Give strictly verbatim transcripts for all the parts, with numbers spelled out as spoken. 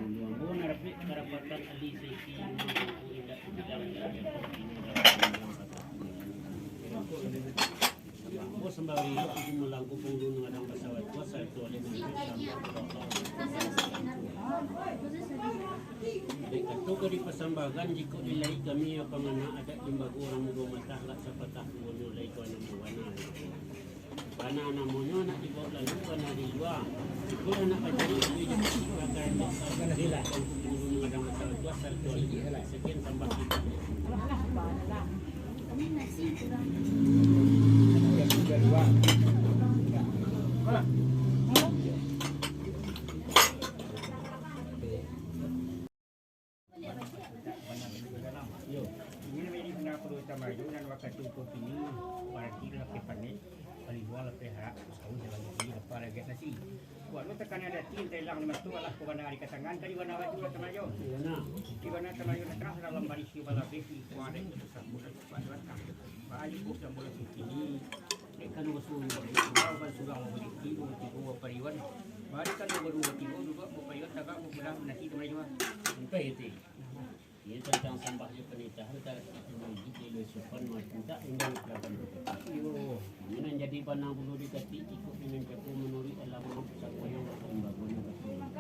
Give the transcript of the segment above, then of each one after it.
Ambo narapik karapatan alih saisi, ambo indak bilang dari ambo sambari itu malangkuh pangulu nan gadang basawat kuasa itu alih. Dek kato ka dipasambahakan, jikok dilai kami, pangana adat limbago urang mudo matah, lah sapatah duonyo lai ko anak buah. Bana namonyo nak dibaok lalu, bana di lua. Iko nak bacari duit di pakai. Adalah. Dulu mengadang masalah tu asal tu. Sekian tambah. Yo, inyo manjadi bana kudo utama jo nan wakatu ko kini, parati lapeh panek, palibuang lapeh harak, sawu jalan kaki, lapeh lageh nasi. Buat lo takana dati, entah ilang di mato, alah ko bana di katangan, ka di bana baju utama jo. Di bana utama jo, tangah dalam barisi balabeh, di kuadek, satu sambulan, kuadek, baju ko sambulan kini. Dek kanu basuo, bau kan surang, bau tigo, tigo, bapariwan. Mari kanu baduo, tigo, duduak, bapariwan, tagak, bapulang, mananti, kamari jua. Sampai itu. Ini tantang sambah jo panitahan, talatih tinggi, kilo sopan, macinta, undang kerabat. Iyo. Ini nan jadi panang bulu dikatik, ikut dengan jago manuruik alam, pusako yang berkembang, berkembang.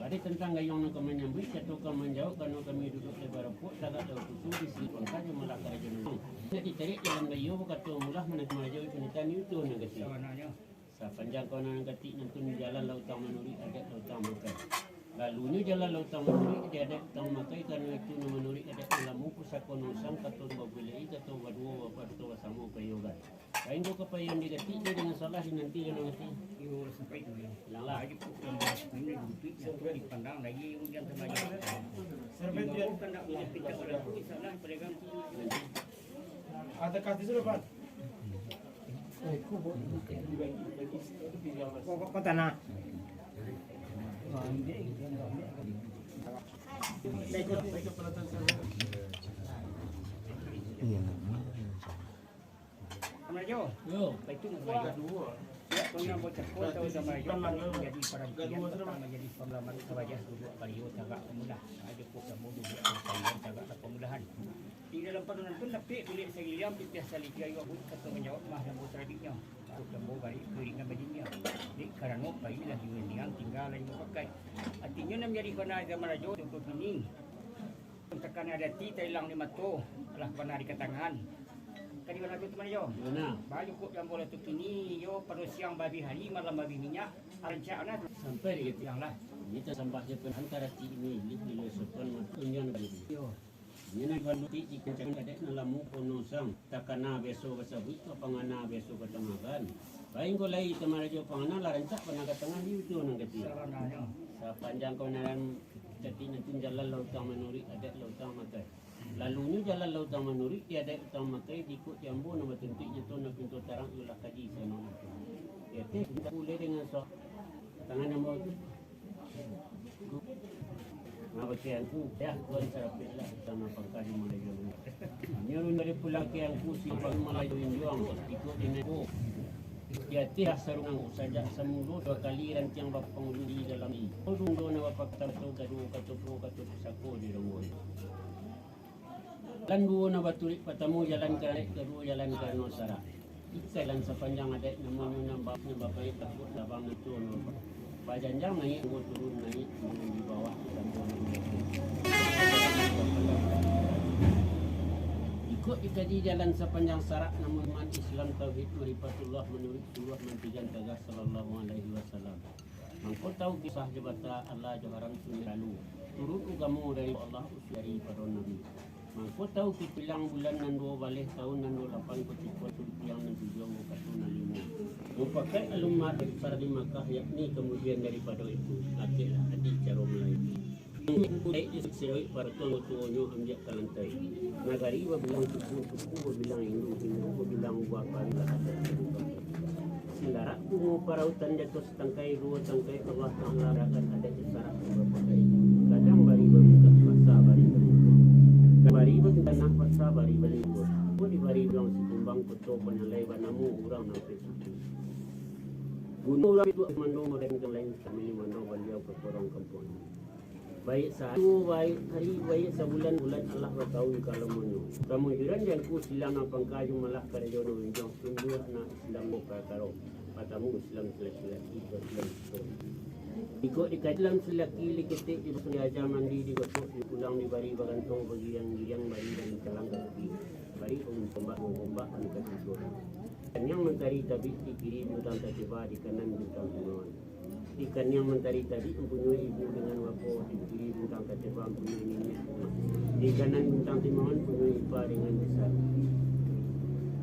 Pada tantang gayuang nan ka manyambuik, kato ka manjawab, kano kami duduak lebar rapuk, tagak daun kusu, di sini pangka, di malakar jenang. Jadi tarik dalam gayuang, bakato mulah, mananti marajo, panitahan, itu nan kasih. Sabananyo. Sapanjang kawanan katik nan tu jalan lah utang manuruik adat lah utang makai. Lalunyo jalan lah utang manuruik di adat utang makai, karano itu nan manuruik adat nan lamo pusako nan usang, kato babulai, kato baduo, bapa kato basamo, payogan. Lain tu kapayoan di katik, dia dengan salah di nanti, dengan hati. Iyo, sampai tu, yo. Langlah. Lagi tu, yang ini duduk, yang tu dipandang lagi, yang terbanyak. Sampai dia. Bukan nak minta pada aku, insya Allah, pada kamu. Ada kasih sudah, Pak. Kok, kok, kok tanah? Kamarajo. Yo. Baitu Kamarajo. Ya, kau yang bocah kau tahu Kamarajo, kami menjadi parampian, pertama jadi pengalaman Kamarajo duduk Kamarajo tagak pemuda. Aja kok kamu duduk Kamarajo tagak pemudahan. Di dalam parunan tu, napek bilik sagiliang, pitih salitiah, iyo, kato manjawab, mah lambo tarabiknyo. Baru lambo bari ka ringan bajinyo. Dek karano pai lah di niang, tingga lah di mufakat. Artinyo, nan manjadi bana Kamarajo, tu kini. Takana dati, tailang di mato, lah bana di katangan. Kadi bana tu, Kamarajo? Bana. Baju kok lambo lah tu kini, iyo, pado siang babih hari, malam babih minyak, rancak bana tu. Sampai di katiang lah. Ini tasambah je pun antara ti ini, lih di sopan, mato unjang balik. Iyo. Inyo nan balutik di kancangan kadek nan lamo kono sang, takana biaso basabuik, ka pangana biaso batangahan. Lain ko lai, Kamarajo pangana lah rancak, panah ka tangah di ujung nan katiak. Sabananyo. Sapanjang kawanan katik nan tu jalan lah utang manuruik, adat lah utang makai. Lalunyo jalan lah utang manuruik, di adat utang makai, di ikok di ambo nan batuntuik nyato, nan pinto tarang, iyolah kaji sano nan tu. Di ateh, pinta buleh dengan so-, tangan ambo tu. Nah, bagi angku, ya, tuan sarapik lah, sama pangka di Malayu. Nyo run dari pulang ke angku, si Bang Malayu Injuang, ikut di neko. Di ateh sarunang, sajak samulo, dua kali rantiang bapangulu di dalam i. Dundo na bapakta, kato gaduo, kato pro, kato pusako di rongoi. Jalan duo nan baturuik, patamo jalan karano, kaduo jalan karano sarak. Ikai jalan sapanjang adaik, namonyo nan ba-, nan bapaik takuik labang itu, nan bajanjang naiak, anggo turun naiak, turun di bawah, tambah. Ikok dikaji jalan sapanjang sarak, namun iman Islam tauhid marifatullah manuruik suluah mantigan tagah sallallahu alaihi wasallam. Mangko tahu kisah jo bata, Allah jo haram sunat lalu. Turun ugamo dari Allah, usul dari pado Nabi. Mangko tahu kipilang bulan nan duo baleh, tahun nan duo lapan, kutipan sulpiang nan tujuah, wakatu nan limo. Mupakaik alun maaf besar di Makkah, yakni kamudian daripado itu, akiklah adik caro Malayu. Baik di sisi lawik, para tuan tuonyo ambiak ka lantai. Nagari babilang suku, suku babilang indu, indu babilang buah pari lah ada. Silarak bungo parautan jatuh satangkai duo tangkai, Allah Ta'ala barakan adaik sarak bapakai. Kadang bari bamintak, paksa bari balingkuang. Bari bamintak, paksa bari balingkuang. Ko dibari bilang sikumbang, koto panalai banamo urang nan suci. Gunung urang itu mando modern lain, kami mando baliau ka korong kampuang. Baiak sahari, baiak hari, baiak sabulan, bulan alah batahun kalamonyo. Kamujuran di angku silang nan pangka jo malah karajo nan manjunjuang, tumbuah anak Islam duo parakaro. Partamo, Islam salaki-laki, Islam siparampua. Jikok dikaji Islam salaki, liketek di basuah, diaja mandi, digosok, dipulang, dibari baganto, bagiriang-giriang, bari dan jalan kaki, bari bangun tombak, bangun tombak, dan kaki. Kaniang mantari tabik, di kiri bintang tateba, di kanan bintang timawan. Di kaniang mantari tabik mampunyoi ibu dengan bapo, di kiri bintang tateba mampunyoi niniak mamak, di kanan bintang timawan mampunyoi ipa dengan bisan.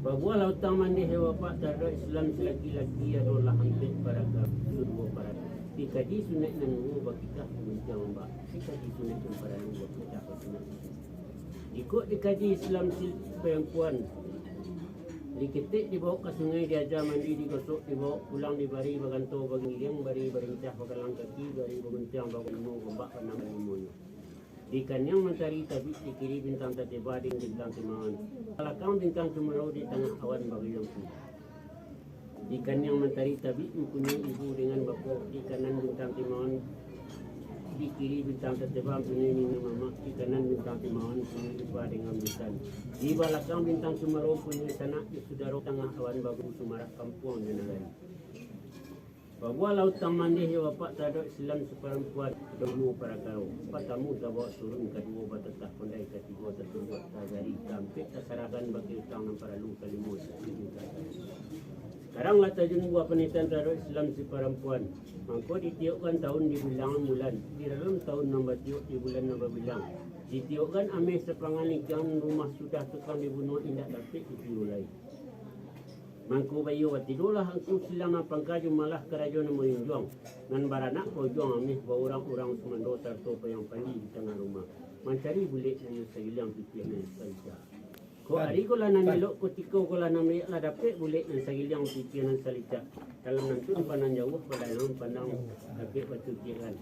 Babuahlah utang mandeh, yo bapak, taradok Islam salaki-laki, adolah ampek parakaro, duo parakaro. Dikaji sunaik nan duo, bakikah pun untuang bak, dikaji sunaik nan paralu, bakikah pun sunaik. Jikok dikaji Islam siparampua, liketek dibawok ka sungai, diaja mandi, digosok, dibawok pulang, dibari baganto, bagiriang, bari barincah, bakalang kaki, bari baguntiang, bagalimo, gombak banam balimonyo. Di kaniang mantari tabik, di kiri bintang tateba, di bintang timawan, balakang bintang cumarau, di tangah awan bagayang. Di kaniang mantari tabik mampunyoi ibu dengan bapo, di kanan bintang timawan, di kiri bintang tateba mampunyoi niniak mamak, di kanan bintang timawan mampunyoi ipa dengan bisan, di balakang bintang cumarau mampunyoi sanak jo sudaro, tangah awan baguru, sumarak kampuang jo nagari. Babuahlah utang mandeh, yo bapak, taradok Islam siparampua, duo parakaro. Partamo, tabawok turun, kaduo batatah pandai, katigo tatumbuak tagari, kaampek tasarahkan bakeh utang nan paralu, kalimo sasih mintak. Sakarang lah tajun buah panitahan taradok Islam siparampua. Mangko ditiokkan tahun di bilangan bulan, di dalam tahun nan batiok, di bulan nan babilang. Ditiokkan ameh sapangan igang, rumah sudah tukang dibunuah, indak dapek ditiru lai. Mangko baiyo batidolah angku silang nan pangka jo malah karajo nan manjunjuang, nan baranak baujuang ameh, baurang-urang sumando sarato payang pandi di tangah rumah, mancari bulek nan sagiliang pitih nan salicak. Kok ari ko lah nan elok, kutiko ko lah nan baiak, lah dapek bulek nan sagiliang pitih nan salicak. Dalam nantun pandang jauah, pandang pandang dapek batu tiak kan.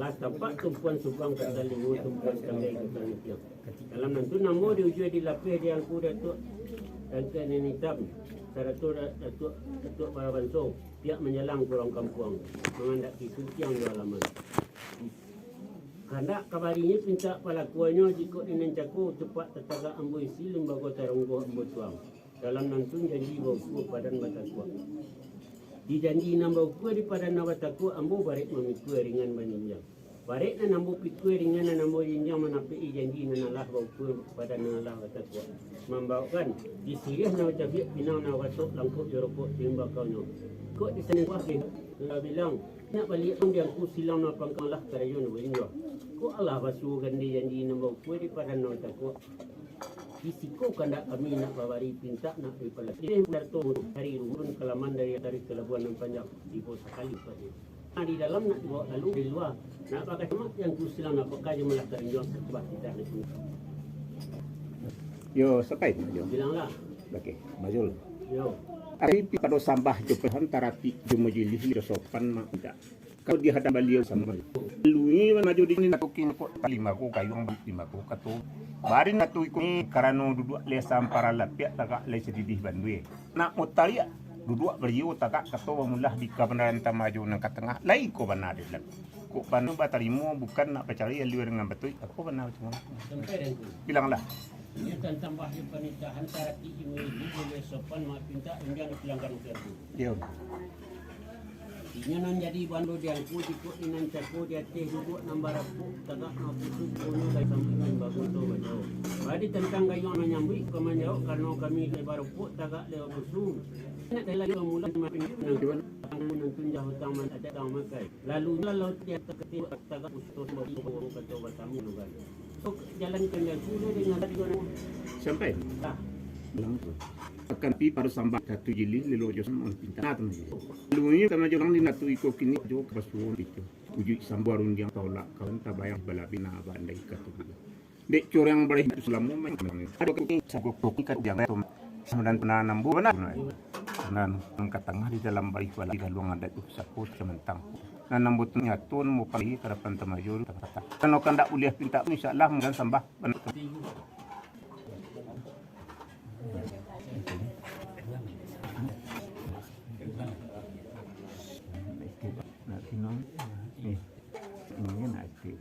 Lah tampak tumpuan subang ka talingo, tumpuan tanggai ka talintiang. Dalam nantun ambo di ujuang dilapeh di angku Datuak Tangkai Nan Itam, sarato Da-, Datuak, Datuak Barabanso, pihak manjalang ka urang kampuang, mangandaki suntiang jo alaman. Kandak kabarinyo pintak palakuannyo, jikok di nan cako, cupak tatagak ambo isi, limbago tarunggoh ambo tuang. Dalam nantun janji baukua, padan batakuak. Di janji nan baukua, di padan nan batakuak, ambo barek mamikua ringan manjinjiang. Barek nan ambo pikua ringan nan ambo jinjiang, manapek-i janji nan alah baukua, padan nan alah batakuak. Mambaokkan di siriah nan bacabiak, pinang nan batok, langkok jo rokok timbakaunyo. Kok di sanan kuah di bilang, nak baliak pun di angku silang nan pangka malah karajo nan balinjuang. Kok alah basuo gandeh janji nan baukua, di padan nan batakuak. Di siko kandak kami nak babari, pintak nak dipalaki. Dari rumah ka laman, dari, dari ka labuah nan panjang, tibo sakali padi. Nah, di dalam nak dibawok lalu, di lua nak bakacamat, di angku silang nak pangka jo malah karajo, satuah titah nak. Yo, sampai, yo. Bilanglah. Oke, Majul. Yo. Ari pado sambah jo pehan, taratik jo majilih, jo sopan mak mintak. Kalau di hadapan baliau sambah. Lui maju di ni, nak tukin kok lima ko kayuang, lima ko kato. Bari nak tu ikuni, karano duduak lai sampara lapiak, tagak lai sadidih bandua. Nak mutariak, duduak bariyo, tagak kato bamulah di kabanaran tamajo nan ka tangah, lai ko bana di dalam. Kok bana batarimo, bukan nak bacari alua dengan batuik, ako bana tu. Sampai dan tu. Bilanglah. Inyo tantang bahasa panitahan, taratik jo majilih, jo sopan mak mintak, undian dipulangkan ka tu. Yo. Inyo nan jadi bando di angku, jikok di nan cako, di ateh duduak nan barapuak, tagak nan bapusu, punyo dari sambuik nan bagunto bajawok. Bari tantang gayuang manyambuik, ka manjawok, karano kami lai barapuak, tagak lai bapusu. Nak tadi lagi bamulah, makin angku nantun jauah utang, man-, adaik utang makai. Lalu lalau tiap takatih, tagak putus, bawa kato batamu lugan. Sok jalan ka jalan pulo dengan tadi. Sampai. Dah. Bilang tu. Akan pi paru sambah satu jilih, lelo jo sama pinta. Nah, tu. Lalu ni sama jalan di natu iko kini jo kabasuon itu. Ujuik sambuah rundiang taulak kawan tabayang balabi na bandai katu. Dek curang barih tu salamo main. Ado kami sago kopi kat udiang tu. Samudan pernah nambu bana. Nan ka tangah di dalam barih balabi, laluang adat tu sapo samantang. Nan nambu tu nyato, nambu pagi ka dapan tamajo tu kata. Kano kandak buliah pinta pun, insyaallah mungkin sambah. Nak kinong. Eh. Ini nak cek.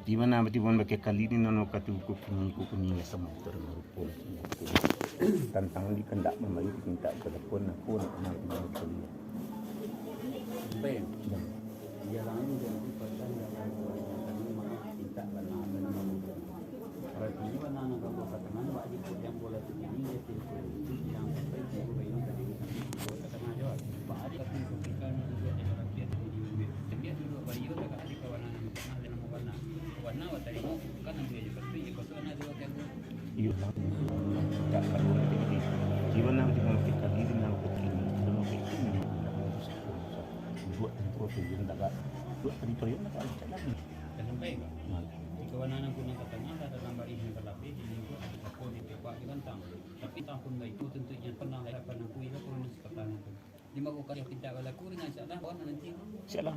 Di mana batimbang bakeh kali ni, nano katu ko kini, ko kini, ya, samo itu rupo. Tantang di kandak mambari pintak ka lapon, aku nak kenal dengan kali. Sampai. Ya. Dia lain dia tu pasal yang lain, yang lain, mana pintak bana, bana. Artinyo bana nan kamu katakan, wak jikok yang bola tu ini, dia pintu yang sampai jauh, bayi tadi sampai di bawah tengah jawab. Pak Adi akan memberikan untuk dia rakyat di dunia. Dia duduk bariyo, tak ada kawan nan tengah dan warna. Warna wak tarimo, bukan ambil aja pasti, ya, kosong anak dua tiang. Iyo, tak perlu lagi. Di mana di mana kita diri, nama kita ini, nama kita ini, nama kita ini. Buat tempat tu yang tak ada. Buat tempat yang tak ada, tak ada. Dah sampai, Pak? Nah. Jika warna nan kuning ka tangah, lah dalam baris nan ka lapeh, di lingkup atau di tempat di rantang. Tapi tahun baik tu tentunya pernah lah harapan aku, ialah kurun sekatan itu. Lima bukan yang tidak berlaku dengan insyaallah, kawan nanti. InsyaAllah.